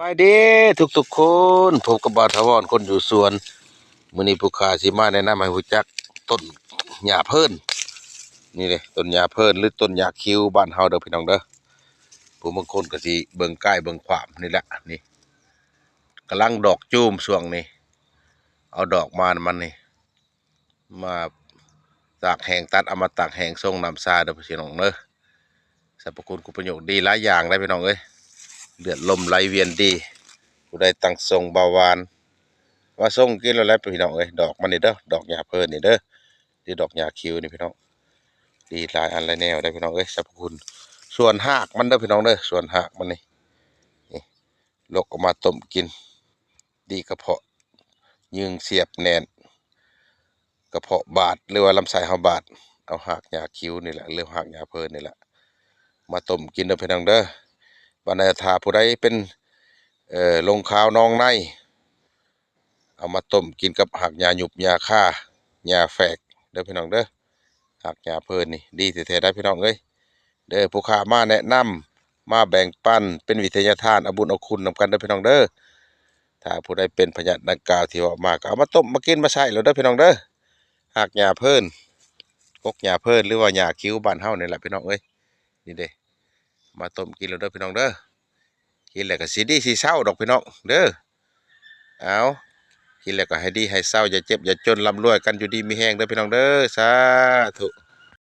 ສະບາຍດີທຸກໆຄົນ ພົບກັບບ່າວຖາວອນຄົນຢູ່ສວນ. ມື້ນີ້ຜູ້ຂ້າຊິມາແນະນຳໃຫ້ຮູ້ຈັກຕົ້ນຫຍ້າເພີນ ນີ້ເດ້ ຕົ້ນຫຍ້າເພີນ ຫຼື ຕົ້ນຫຍ້າຄິວບ້ານເຮົາເດີພີ່ນ້ອງເດີ. ຜູ້ບາງຄົນກໍຊິເບິ່ງກ້າຍເບິ່ງຂວາມນີ້ແຫຼະ ນີ້ກຳລັງດອກຈູມຊ່ວງນີ້ ເອົາດອກມານຳມັນນີ້ ມາຕາກແຫ້ງ ຕັດເອົາມາຕາກແຫ້ງ ຊົງນ້ຳຊາເດີພີ່ນ້ອງເດີ. ສັບພະຄຸນຄຸປະໂຫຍກດີຫຼາຍຢ່າງເດ້ພີ່ນ້ອງເອີຍ ເລືອດລົມໄຫຼວຽນດີ. ຜູ້ໃດຕັ້ງຊົງເບົາຫວານ ມາຊົງກິນໂລດແຫຼະພີ່ນ້ອງເອີຍ. ດອກມັນນີ້ເດີ ດອກຫຍ້າເພີນນີ້ເດີ ຫຼື ດອກຫຍ້າຄິວນີ້ພີ່ນ້ອງ ດີຫຼາຍອັນຫຼາຍແນວເດ້ພີ່ນ້ອງເອີຍ. ສັບພະຄຸນ ສ່ວນຮາກມັນເດີພີ່ນ້ອງເດີ ສ່ວນຮາກມັນນີ້ ນີ້ ຫຼົກເອົາມາຕົ້ມກິນ ດີກະເພາະ ຍືງສຽບແໜ້ນ ກະເພາະບາດ ຫຼືວ່າລຳໄສ້ເຮົາບາດ. ເອົາຮາກຫຍ້າຄິວນີ້ແຫຼະ ຫຼືຮາກຫຍ້າເພີນນີ້ແຫຼະ ມາຕົ້ມກິນເດີພີ່ນ້ອງເດີ. ບັດນີ້ຖ້າຜູ້ໃດເປັນ ເອີ ລົງຄາວນອງໃນ ເອົາມາຕົ້ມກິນກັບຮາກຫຍ້າຍຸບ ຫຍ້າຄາ ຫຍ້າແຝກເດີພີ່ນ້ອງເດີ. ຮາກຫຍ້າເພີນນີ້ດີແທ້ໆໄດ໋ພີ່ນ້ອງເອີຍ ເດີ. ຜູ້ຂ້າມາແນະນຳ ມາແບ່ງປັນ ເປັນວິທະຍາທານ ເອົາບຸນເອົາຄຸນນຳກັນເດີພີ່ນ້ອງເດີ. ຖ້າຜູ້ໃດເປັນພະຍາດດັ່ງກ່າວທີ່ເວົ້າມາ ກໍເອົາມາຕົ້ມມາກິນມາໃຊ້ໂລດເດີພີ່ນ້ອງເດີ. ຮາກຫຍ້າເພີນ ກົກຫຍ້າເພີນ ຫຼືວ່າຫຍ້າຄິວບ້ານເຮົານີ້ແຫຼະພີ່ນ້ອງເອີຍ ນີ້ເດ້. ມາຕົ້ມກິນໂລດເດີພີ່ນ້ອງເດີ. ກິນແລ້ວກໍຊິດີຊິເຊົາດອກພີ່ນ້ອງເດີ. ເອົາ ກິນແລ້ວກໍໃຫ້ດີໃຫ້ເຊົາ ຢ່າເຈັບຢ່າຈົນ ລ່ຳລວຍກັນ ຢູ່ດີມີແຮງເດີພີ່ນ້ອງເດີ. ສາທຸ.